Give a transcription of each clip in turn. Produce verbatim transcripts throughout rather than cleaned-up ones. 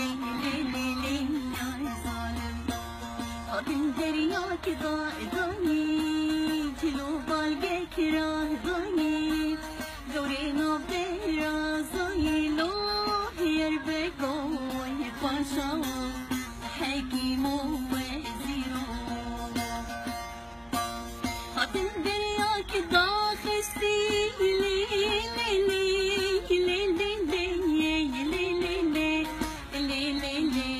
lê, lê, lê, lê, yar zalim. Hatin deryakê da, danî, cilo balgek ra danî, dewrê navbera zayî lo, hêr be goy paşa, hekîmo wezîro. Hatin deryakê daxistî, lê, lê, lê, lê, lê, lê, lê, lê, lê, lê, lê, lê, lê,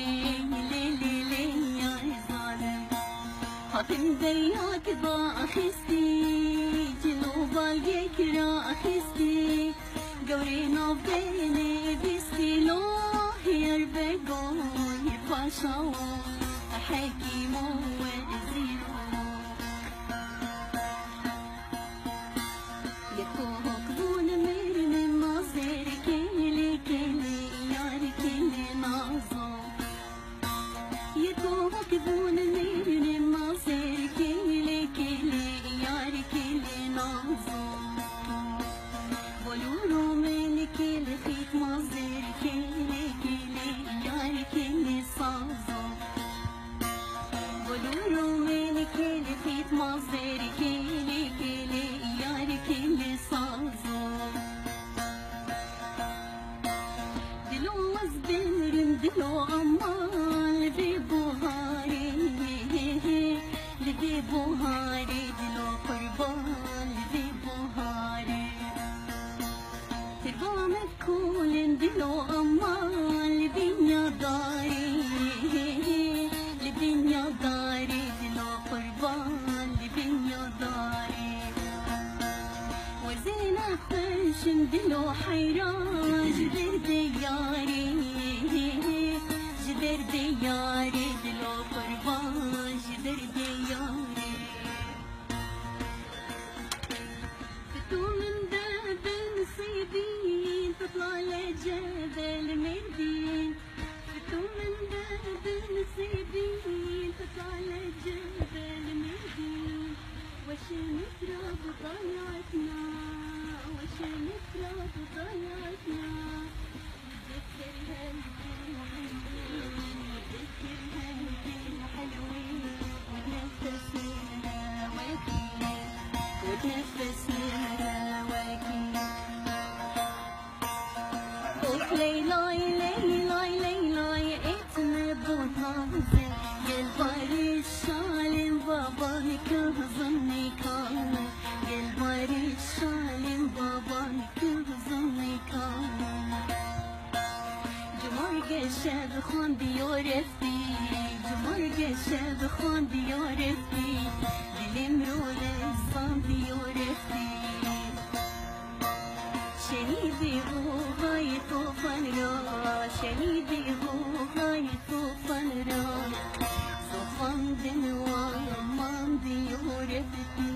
lê, lê, lê, yar zalim. Hatin deryakê daxistî, cilo balgek raxistî, gewrê navbênê bîstî lo, hêr be goy paşa, hekîmo wezîro. Yeko hok bûn mêrine mazêr kêlê kêlê, yar kêlê nazo. Yeko hok bûn mêrine mazêr kêlê kêlê, yar kêlê nazo. Bolûro mêlê kêlê xît mazêr kêlê kêlê, yar kêlê sazo. Bolûro mêlê kêlê xît mazêr kêlê kêlê, yar kêlê sazo. Dilo ez bimirim dilo, ama li vê buharê, li vê buharê dilo qurban, li vê buharê. Tirba me kolin dilo, ama li dinya darê, li dinya darê dilo qurban, li dinya darê. Wezê nexweşin dilo heyran ji derdê yarê, ji derdê yarê dilo qurban, ji derdê yarê. Fitu min de bin sêbîn, titla le cebel mêrdîn. Fitu min de bin sêbîn, titla le cebel mêrdîn. Kızım nikah, gel barışalım baban kızım nikah. Cumarge şev xwan diyor efti, cumarge şev xwan diyor efti, dilim role zan diyor efti. Şenîdî ruhayê tofan ra, şenîdî ruhayê tofan ra. Tofan din wa man diyor efti.